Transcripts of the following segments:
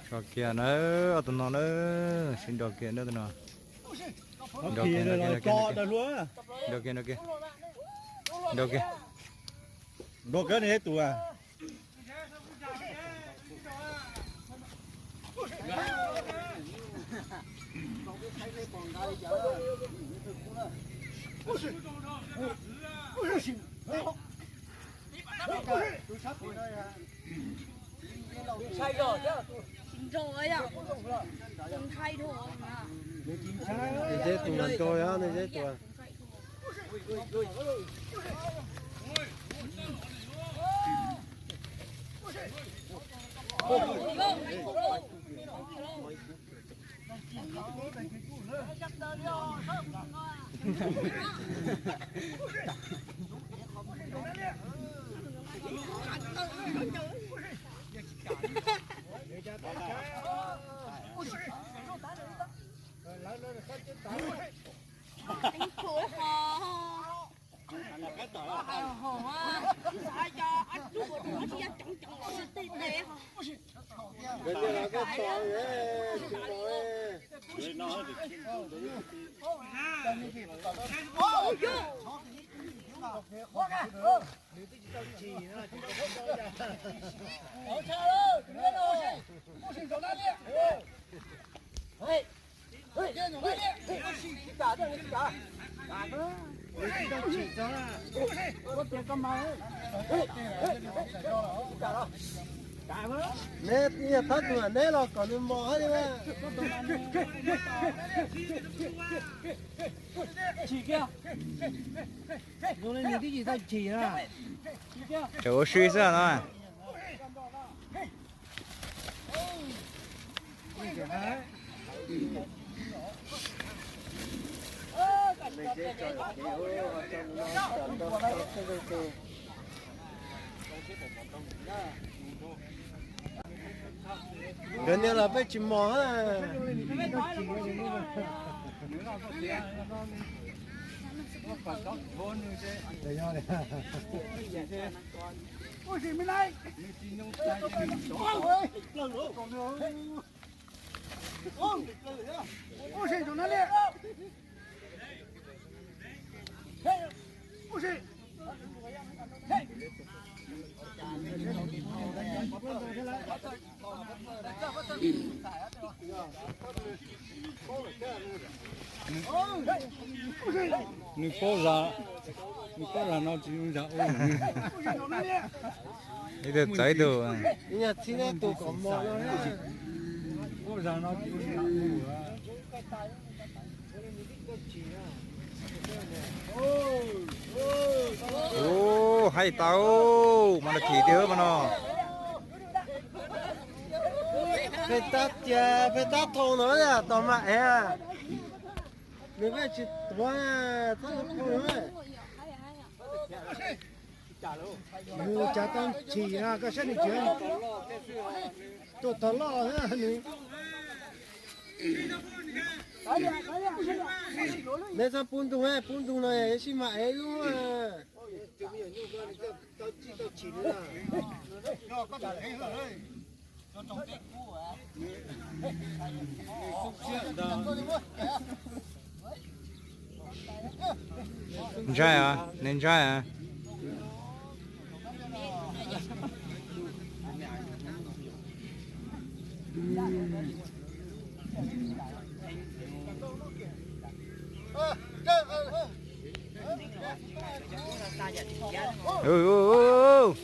Nrog kiag na, ob tug no na, sib nrog kiag na tus no. Nrog kiag, nrog kiag, nrog kiag, nrog kiag. Nrog kiag, nrog kiag. Nrog kiag. Nrog kiag nws tus. Nws zeb tus no nrog, nws zeb tus. Neb yog thab tug neb los kom nws mos hab li. Tseem ua si xwb no. Cov niag los peb tsis mos. Nws paub zag, nws paub zag no tsis zoo zag ua. Ib tug txawv ib tug. Ib nyuag txhib neb tus kom mos no. Paub zag no tsis zoo zag ua. Ub, haib tau, mas no chim tiag mas no. Peb tab cia, peb tab thau no yog tos mas ev. Nws peb tsis tuav, txhob thau no. Nws cav tau chim na, koj saib nws cav. Tuaj tog loj nws. Neb txhob pub ntug, pub ntug no sib mam ev lub. Ntshai os, neb ntshai os. Nws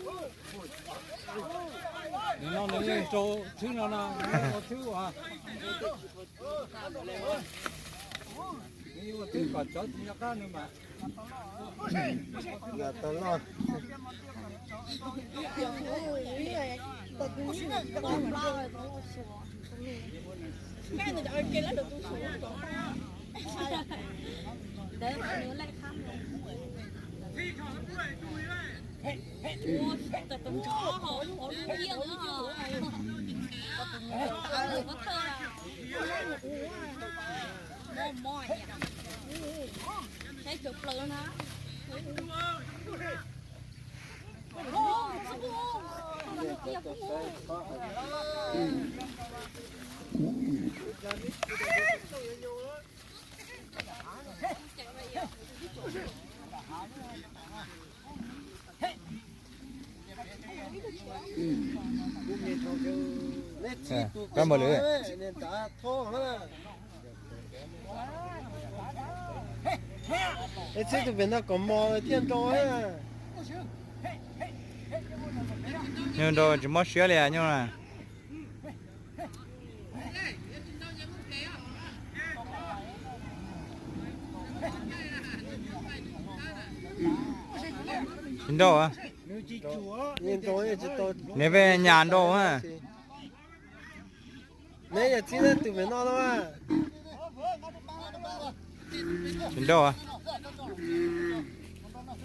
no nws yeej rau thwb no no, nws ua thwb ua. Nws yeej ua thwb kom cov tsis nco qab nws mas. Tau loj. Kab npau lwm. Ej, txhib tus pem no kom mos thiaj nrau. Nyuj nrau tsis mob siab li nyuj na. Tsis nrau. Neb peb nyas nrau. Neb yog txhib tus pem no no. Tsis nrau.